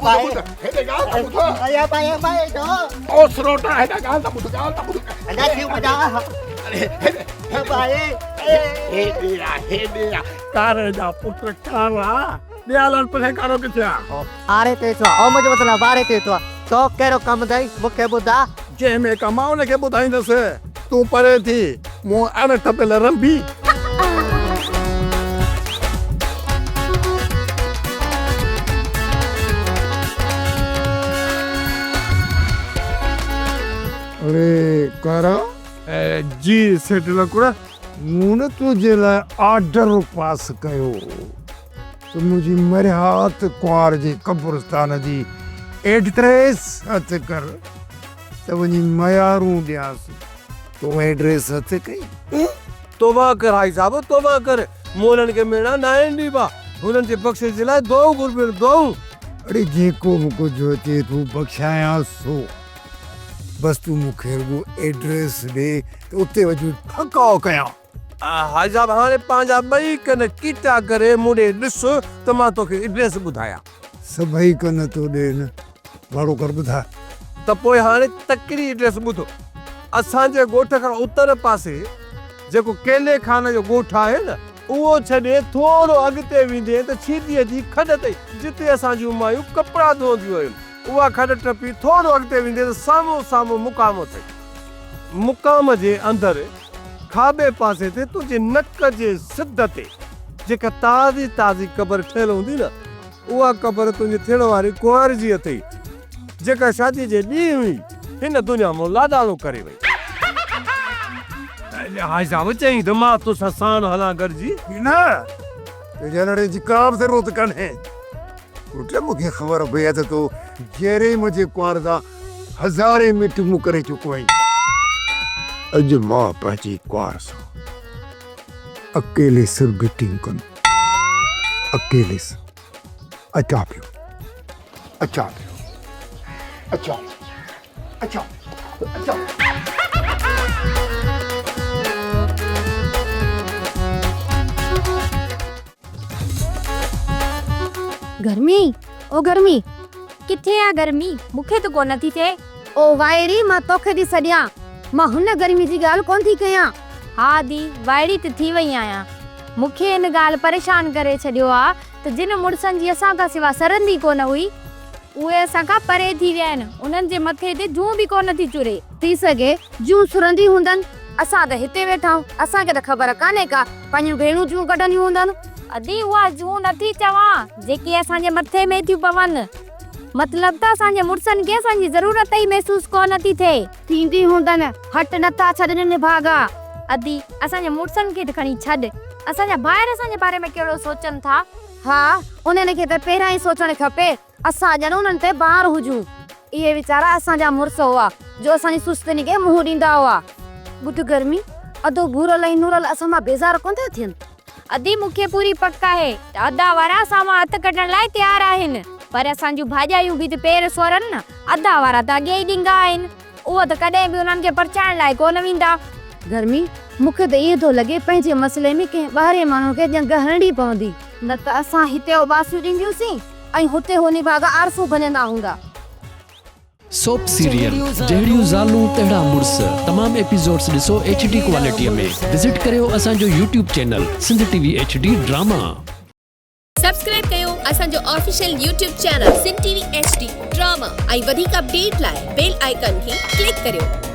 ٻڌ هيڏي ڳالهه ته ٻڌ. اي ابا ابا ڇو؟ او سروٽا هيڏي ڳالهه ته ٻڌ ڳالهه ته ٻڌ. اڃا ٿيون ٻڌاء. ابا اي. هيڏي آ هيڏي آ. ڪاري جا پٽ ڪارا ڏيالن پري ڪارو ڪٿي آ؟ آري تي ٿو آ. او منهنجو مطلب واري تي ٿو آ. تو ڪهڙو ڪم اٿئي مون کي ٻڌاء. جنهن ۾ ڪم آ ان کي ٻڌائيندس. تون پري ٿي مون اڻ ٽپيل رنڀي. اڙي ڪارا. جي سيٺ لڪڙ. مون نه تنهنجي لاء آرڊر پاس ڪيو هو ته منهنجي مرهيات ڪنوار جي قبرستان جي ايڊريس هٿ ڪر ته وڃي ميارون ڏيانس. تو ايڊريس هٿ ڪئي؟ توبه ڪر حاجي صاحب توبه ڪر. مون انهن کي ميڻا ناهن ڏبا. هنن جي بخشش جي لاء دعائون گهربيون آهن دعائون. اڙي جيڪو به ڪجهه اچي ٿو بخشايانس ٿو. بس تون مون کي رڳو ايڊريس ڏي ته اتي وڃي ٺڪاء ڪيان. حاجي صاحب هاڻي پنهنجا ٻئي ڪن ڪيٽا ڪري مون ڏي ڏس ته مان توکي ايڊريس ٻڌايان. سڀئي ڪن تو ڏي نه واڙو ڪر ٻڌاء. ته پوء هاڻي تڪڙي ايڊريس ٻڌ. اسان جي ڳوٺ کان اتر پاسي جيڪو ڪيلي خان جو ڳوٺ آهي نه، اهو ڇڏي ٿورو اڳتي ويندين ته ڇيديء جي کڏ اٿئي، جتي اسان جون مايون ڪپڙا ڌوئنديون هيون. اها کڏ ٽپي ٿورو اڳتي ويندي ته سامهون سامهون مقام اٿئي. مقام جي اندر کاٻي پاسي تي تنهنجي نڪ جي سڌ تي جيڪا تازي تازي قبر ٺهيل هوندي نه، اها قبر تنهنجي ٿيڻ واري ڪنوار جي اٿئي، جيڪا شاديء جي ڏينهن ئي هن دنيا مان لاڏاڻو ڪري وئي. حاجي صاحب چيائين ته مان توسان ساڻ هلان گڏجي. نه، تنهنجي هلڻ جي ڪا به ضرورت ڪانهي. پٽ مون کي خبر پئي آهي ته تو جيئري ئي منهنجي ڪنوار سان هزارين ميٽنگون ڪري چڪو آهين. اڄ مان پنهنجي ڪنوار سان اڪيلي سر ميٽنگ ڪندم. اڪيلي سر. اچان پيو. اچان پيو. اچان پيو. اچان پيو. اچان پيو. گرمي او گرمي ڪٿي آ گرمي مون کي ته ڪونه ٿي ٿئي. او وائڙي مان توکي ٿي سڏيان مان هن گرمي جي ڳالهه ڪونه ٿي ڪيان. ها ادي وائڙي ته ٿي وئي آهيان. مون کي ان ڳالهه پريشان ڪري ڇڏيو آ ته جن مڙسن جي اسان کان سوا سرندي ڪونه هئي اهي اسان کان پري ٿي ويا آهن انهن جي مٿي تي جون به ڪونه ٿي چري. ٿي سگهي جون سرندي هوندن اسان ته هتي ويٺا آهيون اسان کي ته خبر ڪانهي ڪا پنهنجون ڀيڻون جون ڪڍنديون هوندن. ادي اها جون نٿي چوان جيڪي اسان جي مٿي ۾ ٿيون پون. مطلب ته اسان جي مڙسن کي اسان جي ضرورت ئي محسوس ڪونه ٿي ٿئي. ٿيندي هوندن، هٽ نٿا ڇڏن نڀاڳا. ادي اسان جي مڙسن کي ته کڻي ڇڏ، اسان جا ڀائر اسان جي باري ۾ ڪهڙو سوچن ٿا؟ ها انهن کي ته پهريان ئي سوچڻ کپي. اسان ڄڻ انهن تي بار هجون. اهي ويچارا اسان جا مڙس هئا، جو اسان جي سستين کي منهن ڏيندا هئا. ٻڌ گرمي، ادو ڀورل ۽ نورل اسان مان بيزار ڪونه ٿا ٿين؟ ادي مون کي پوري پڪ آهي ته ادا وارا اسان مان هٿ ڪڍڻ لاء تيار آهن، پر اسان جون ڀاڄايون به ته پير سورن نه، ادا وارا ته اڳي ئي ڏنگا آهن، اهو ته ڪڏهن به انهن کي پرچائڻ لاء ڪونه ويندا. گرمي، مون کي ته ائين ٿو لڳي پنهنجي مسئلي ۾ ڪنهن ٻاهرئين ماڻهوء کي ڄنگهه هڻڻي پوندي. نه ته اسان هتي اوٻاسيون ڏينديونسين ۽ هتي هو نڀاڳا آرسون ڀڃندا هوندا. سوپ سيريل جهڙيون زالون تهڙا مڙس تمام ايپيسوڊس ڏسو ايڇ ڊي ڪوالٽي ۾ وزٽ ڪريو اسان جو YouTube channel Sindh T V H D drama. Subscribe ڪيو اسان جو official YouTube channel Sindh T V H D drama ۽ وڌيڪ اپڊيٽ لاء بيل آئيڪان کي ڪلڪ ڪريو.